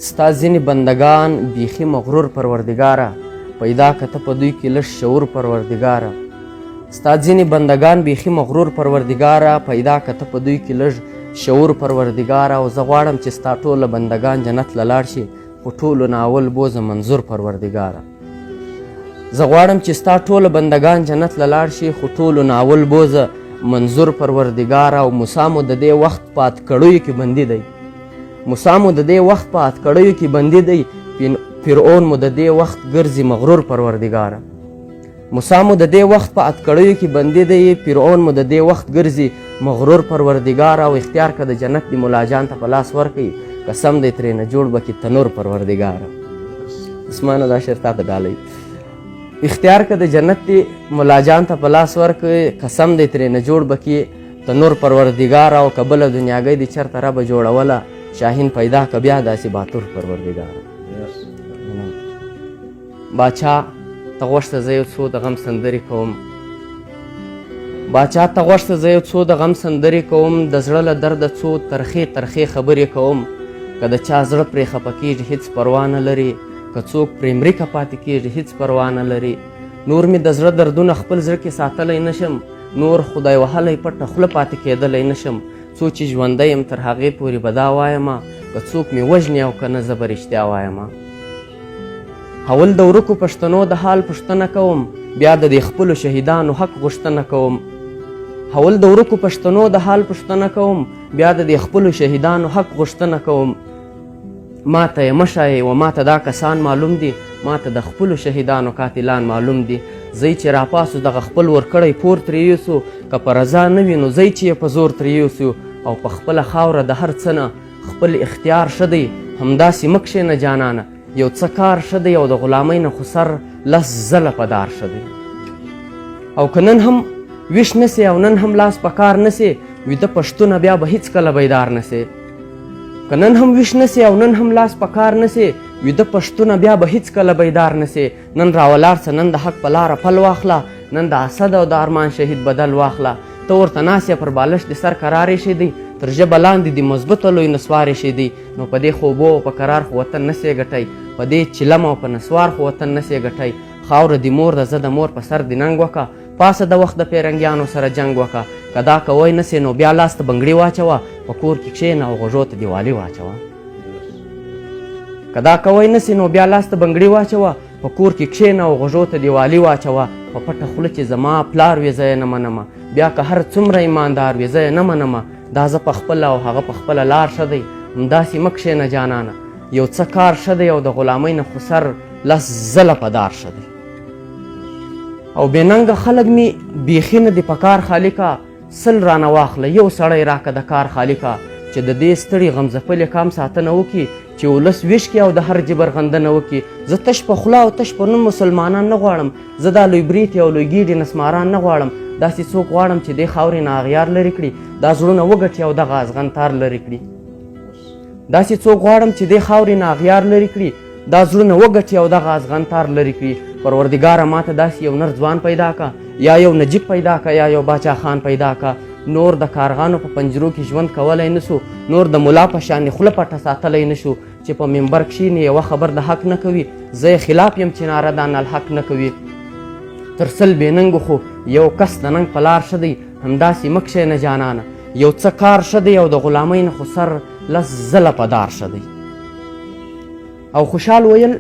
ستا ځینې بندګان بیخي مغرور پروردګاره، پیدا که ته په دوی کې لږ شعور پروردګاره. ستا ځینې بندګان بیخي مغرور پروردګاره، پیدا که ته په دوی کې لږ شعور پروردګاره. او زه غواړم چې ستا ټوله بندګان جنت له لاړ شي، خو ټولو نه اول بوځه منظور پروردګاره. زه غواړم چې ستا ټوله بندګان جنت له لاړ شي، خو ټولو نه اول بوځه منظور پروردګاره. او موسی مو د دې وخت په اتکړیو کې بندي دی، موسی مو د دې وخت په اتکړیو کې بندي دی، فرعون مو د دې وخت ګرځي مغرور پروردګاره. موسی مو د دې وخت په اتکړیو کې بندي دی، فرعون مو د دې وخت ګرځي مغرور پروردګاره. او اختیار که د جنت دی ملا جان ته په لاس ورکړي، قسم دی ترې نه جوړ به کړي تنور پروردګاره. عثمانه دا شعر تاته ډالۍ. اختیار که د جنت دی ملا جان ته په لاس ورکړي، قسم دی ترې نه جوړ به کړي تنور پروردګاره. او که بله دنیاګۍ دې چېرته ربه جوړوله، شاهین پیدا که بیا داسې باتور پروردګاره. باچا ته غوښته زه یو څو د غم سندرې کوم، باچا ته غوښته زه یو څو د غم سندرې کوم، د زړه له درده څو ترخې ترخې خبرې کوم. که د چا زړه پرې خفه کېږي هېڅ پروا نه لري، که څوک پرې مري که پاتې کېږي هېڅ پروا نه لري. نور مې د زړه دردونه خپل زړه کې ساتلی نه شم، نور خدای وهلی پټه خوله پاتې کېدلی نه شم. څو چې ژوندی یم تر هغې پورې به دا وایمه، که څوک مې وژني او که نه زه به رښتیا وایمه. اول د ورکو پښتنو د حال پوښتنه کوم، بیا د دې خپلو شهیدانو حق غوښتنه کوم. اول د ورکو پښتنو د حال پوښتنه کوم، بیا د دې خپلو شهیدانو حق غوښتنه کوم. ما ته یې مه ښایئ و ما ته دا کسان معلوم دي، ما ته د خپلو شهیدانو قاتلان معلوم دي. زی چې راپاسو دغه خپل ورکړی پور ترې یوسو، که په رضا نه وي نو زی چې یې په زور ترې یوسو. او په خپله خاوره د هر څه نه خپل اختیار ښه دی، همداسې مه کښېنه جانانه، یو څه کار ښه دی او د غلامۍ نه خو سر لس ځله په دار ښه دی. او که نن هم ویښ نه سې او نن هم لاس په کار نه سې، ویده پښتونه بیا به هیڅکله بیدار نه سې. که نن هم ویښ نه سې او نن هم لاس په کار نه سې، ویده پښتونه بیا به هیڅکله بیدار نه سې. نن راولاړ سه، نن د حق په لاره پل واخله، نن د اسد او د ارمان شهید بدل واخله. ته ورته ناست یې پر بالښت دې سر کرار ایښی دی، تر ژبه لاندې دې مضبوطه لوی نسوار ایښی دی. نو په دې خوبو او په کرار خو وطن نه سې ګټی، په دې چلم او په نسوار خو وطن نه سې ګټی. خاوره دې مور ده، زه د مور په سر دې ننګ وکه، پاسه د وخت د پیرنګیانو سره جنګ وکه. که دا کوی نه سې نو بیا لاس ته بنګړي واچوه، په کور کې کښېنه او غوږو ته دیوالي واچوه. که دا کوی نه سې نو بیا لاس ته بنګړي واچوه، په کور کې کښېنه او غوږو ته دیوالي واچوه. په پټه خوله چې زما پلار وي زه یې نه منمه، بیا که هر څومره ایماندار وي زه یې نه منمه. دا زه په خپله او هغه په خپله لار ښه دی، همداسې مه کښېنه جانانه، یو څه کار ښه دی او د غلامۍ نه خو سر لس ځله په دار ښه دی. او بې ننګه خلک مې بیخي نه دي په کار خالقه، سل رانه واخله یو سړی راکه د کار خالقه، چې د دې ستړي غمځپلې کام ساتنه وکړي، چې ولس ویښ کړي او د هر جبر غندنه وکړي. زه تش په خوله او تش په نوم مسلمانان نه غواړم، زه دا لوی بریتې او لوی ګیډې نسماران نه غواړم. داسې څوک غواړم چې دې خاورې نه اغیار لرې کړي، دا زړونه وګټي او دغه ازغن تار لرې کړي. داسې څوک غواړم چې دې خاورې نه اغیار لرې کړي، دا زړونه وګټي او دغه ازغن تار لرې کړي. پروردګاره ما ته داسې یو نر ځوان پیدا که، یا یو نجیب پیدا که، یا یو باچا خان پیدا که. نور د کارغانو په پنجرو کې ژوند کولی نه سو، نور د ملا په شان خوله پټه ساتلی نه شو، چې په منبر کښېني یوه خبر د حق نه کوي، زه یې خلاف یم چې ناره د انالحق نه کوي. تر سل بې ننګو خو یو کس د ننګ په لار ښه دی، همداسې مه کښېنه جانانه، یو څه کار ښه دی او د غلامۍ نه خو سر لس ځله په دار ښه دی. او خوشحال ویل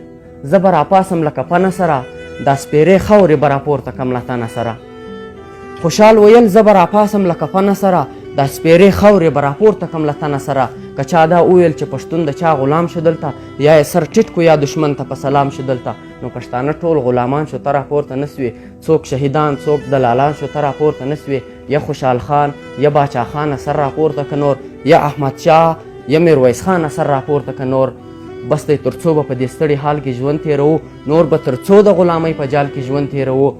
زه به راپاسم له کفنه سره، دا سپېرې خاورې به راپورته کم له تنه سره. خوشحال ویل زه به راپاسم له کفنه سره، دا سپېرې خاورې به راپورته کم له تنه سره. که چا دا وویل چې پښتون د چا غلام شو دلته، یا یې سر ټیټ کو یا دښمن ته په سلام شو دلته، نو پښتانه ټول غلامان شو ته راپورته نه سوې، څوک شهیدان څوک دلالان شو ته راپورته نه سوې. یا خوشحال خان یا باچا خان سر راپورته که نور، یا احمد شاه یا میرویس خان سر راپورته که نور. بس دی تر څو به په دې ستړي حال کې ژوند تېروو، نور به تر څو د غلامۍ په جال کې ژوند تېروو.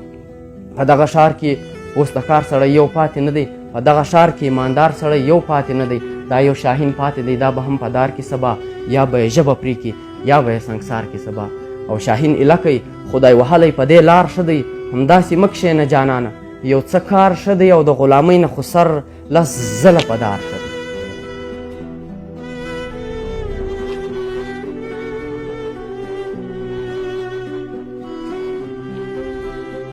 په دغه ښار کې اوس د کار سړی یو پاتې نه دی، په دغه ښار کې ایماندار سړی یو پاتې نه دی. دا یو شاهین پاتې دی، دا به هم په دار کې سبا، یا به یې ژبه پرې کړي یا به یې سنګسار کې سبا. او شاهین ایله کوي خدای وهلی په دې لار ښه دی، همداسې مه کښېنه جانانه، یو څه کار ښه دی او د غلامۍ نه خو سر لس ځله په دار ښه دی.